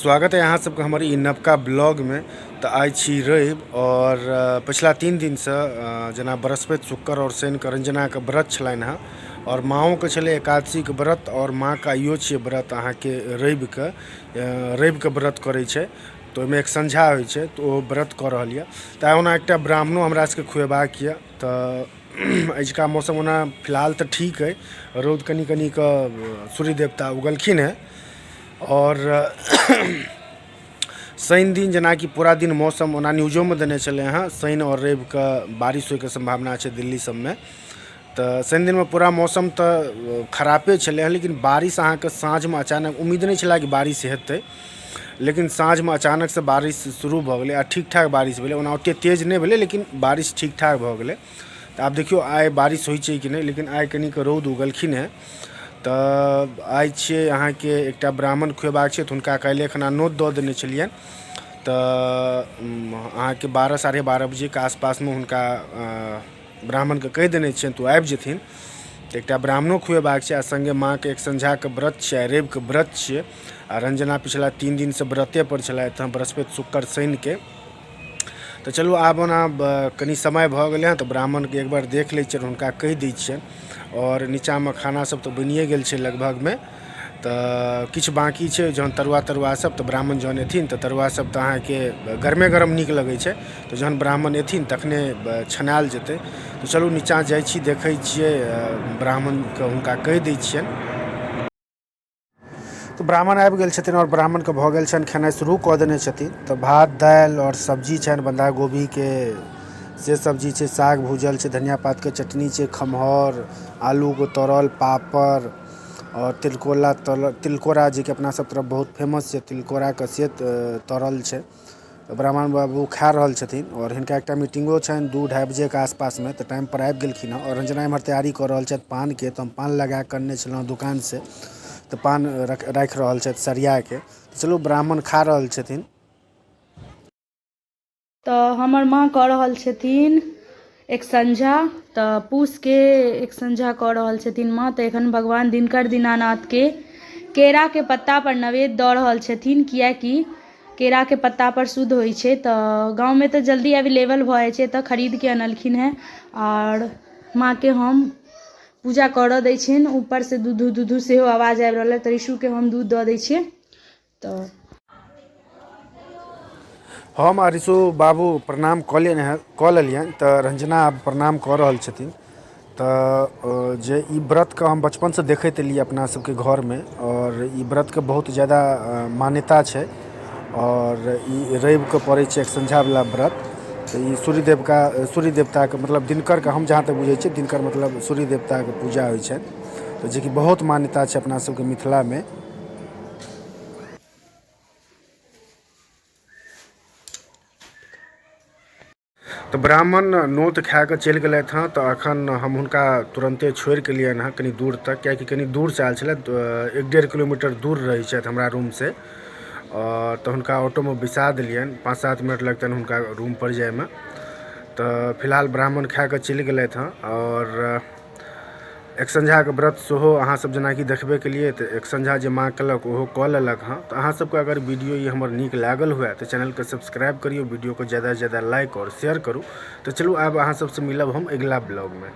स्वागत है अहाँ सबके हमर ई नवका ब्लॉगमे। तऽ आइ छी रवि आओर पछिला 3 दिनसँ जेना बृहस्पति शुक्र आओर शनिके रंजनाके व्रत छलनि हँ आओर माँओके छलै एकादशीके व्रत आओर माँके आइयो छियै व्रत अहाँके रविके रविके व्रत करै छै तऽ ओहिमे एक संझा होइ छै तऽ ओ व्रत कऽ रहल यऽ। तऽ आइ ओना एकटा ब्राह्मणो हमरा सबके खुएबाक यऽ। तऽ अजुका मौसम ओना फिलहाल तऽ ठीक अइ, रौद कनि कनि कऽ सूर्य देवता उगलखिन हेँ। आओर शनि दिन जेनाकि पूरा दिन मौसम ओना न्यूजोमे देने छलै हँ, शनि आओर रविके बारिश होइके सम्भावना छै दिल्ली सबमे। तऽ शनि दिनमे पूरा मौसम तऽ खरापे छलै हँ, लेकिन बारिश अहाँके साँझमे अचानक, उम्मीद नहि छलै कि बारिश हेतै, लेकिन साँझमे अचानकसँ बारिश शुरू भऽ गेलै आ ठीक ठाक बारिश भेलै। ओना ओतेक तेज नहि भेलै, लेकिन बारिश ठीक ठाक भऽ गेलै। तऽ आब देखियौ आइ बारिश होइ छै कि नहि, लेकिन आइ कनिक रौद उगलखिन हेँ। तऽ आइ छियै अहाँके एकटा ब्राह्मण खुएबाक छै, तऽ हुनका काल्हिए खना नोत दऽ देने छलियनि। तऽ अहाँके 12 12:30 बजेके आसपासमे हुनका ब्राह्मणके कहि देने छियनि, तऽ ओ आबि जेथिन। तऽ एकटा ब्राह्मणो खुएबाक छै आ सङ्गे माँके एक संझाके व्रत छै, आइ रविके व्रत छियै। आ रंजना पिछला 3 दिनसँ व्रते पर छलथि हँ, बृहस्पति शुक्र शनिके। तऽ चलू आब ओना कनि समय भऽ गेलै हँ, तऽ ब्राह्मणके एक बार देख लै छियनि, हुनका कहि दै छियनि। आओर नीचाँमे खाना सब तऽ बनिए गेल छै लगभगमे, तऽ किछु बाँकी छै जहन तरुआ तरुआ सब, तऽ ब्राह्मण जहन एथिन तऽ तरुआ सब तऽ अहाँके गरमे गरम नीक लगै छै, तऽ जहन ब्राह्मण एथिन तखने छनायल जेतै। तऽ चलू नीचाँ जाइ छी, देखै छियै ब्राह्मणके, हुनका कहि दै छियनि। तऽ ब्राह्मण आबि गेल छथिन आओर ब्राह्मणके भऽ गेल छनि खेनाइ शुरू कऽ देने छथिन। तऽ भात दालि आओर सब्जी छनि, बन्धा गोभीके से सब्जी छै, साग भूजल छै, धनिया पातके चटनी छै, खम्हाउर आलूके तरल पापड़ आओर तिलकोला तरल, तिलकोरा जेकि अपना सब तरफ बहुत फेमस छै, तिलकोराके से तरल छै। तऽ ब्राह्मण बाबू खा रहल छथिन आओर हिनका एकटा मीटिंगो छनि 2-2:30 बजेके आसपासमे, तऽ टाइमपर आबि गेलखिन हँ। आओर रंजना एम्हर तैयारी कऽ रहल छथि पानके, तऽ हम पान लगा कऽ अनने छलहुँ दोकानसँ, तऽ पान राखि रहल छथि सरियाके। चलू ब्राह्मण खा रहल छथिन। तऽ हमर माँ कऽ रहल छथिन एक संझा, तऽ पूसके एक संझा कऽ रहल छथिन माँ। तऽ एखन भगवान दिनकर दीनानाथके केराके पत्तापर नैवेद्य दऽ रहल छथिन, किएकि केराके पत्तापर शुद्ध होइ छै। तऽ गाँवमे तऽ जल्दी अवेलेबल भऽ जाइ छै, तऽ खरीदके अनलखिन हेँ। आओर माँके हम पूजा करऽ दै छियनि। ऊपरसँ दूधू दूधू सेहो आवाज आबि रहल अइ, तऽ ऋषुके हम दूध दऽ दै छियै। तऽ हम आ ऋषु बाबू प्रणाम कऽ लेने हँ, कऽ लेलियनि। तऽ रंजना आब प्रणाम कऽ रहल छथिन। तऽ जे ई व्रतके हम बचपनसँ देखैत एलियै अपना सबके घरमे, आओर ई व्रतके बहुत जादा मान्यता छै। आओर ई रविके पड़ै छै एक संझावला व्रत। तऽ ई सूर्य देवका, सूर्य देवताके मतलब दिनकरके, हम जहाँ तक बुझै छियै दिनकर मतलब सूर्य देवताके पूजा होइ छनि, तऽ जेकि बहुत मान्यता छै अपना सबके मिथिलामे। तऽ ब्राह्मण नोत खा कऽ चलि गेलथि हँ। तऽ एखन हम हुनका तुरन्ते छोड़ि कऽ एलियनि हँ कनि दूर तक, किएकि कनि दूरसँ आयल छलथि, 1-1.5 किलोमीटर दूर रहै छथि हमरा रूमसँ। आओर तऽ हुनका ऑटोमे बैसा देलियनि, 5-7 मिनट लगतनि हुनका रूमपर जाइमे। तऽ फिलहाल ब्राह्मण खा कऽ चलि गेलथि हँ। आओर एक संझाके व्रत सेहो अहाँ सब जेनाकि देखबे केलियै, तऽ एक संझा जे माँ केलक ओहो कऽ लेलक हँ। तऽ अहाँ सबके अगर वीडियो ई हमर नीक लागल हुए तऽ चैनलके सब्सक्राइब करियौ, वीडियोके ज़्यादासँ ज़्यादा लाइक आओर शेयर करू। तऽ चलू आब अहाँ सबसँ मिलब हम अगिला ब्लॉगमे।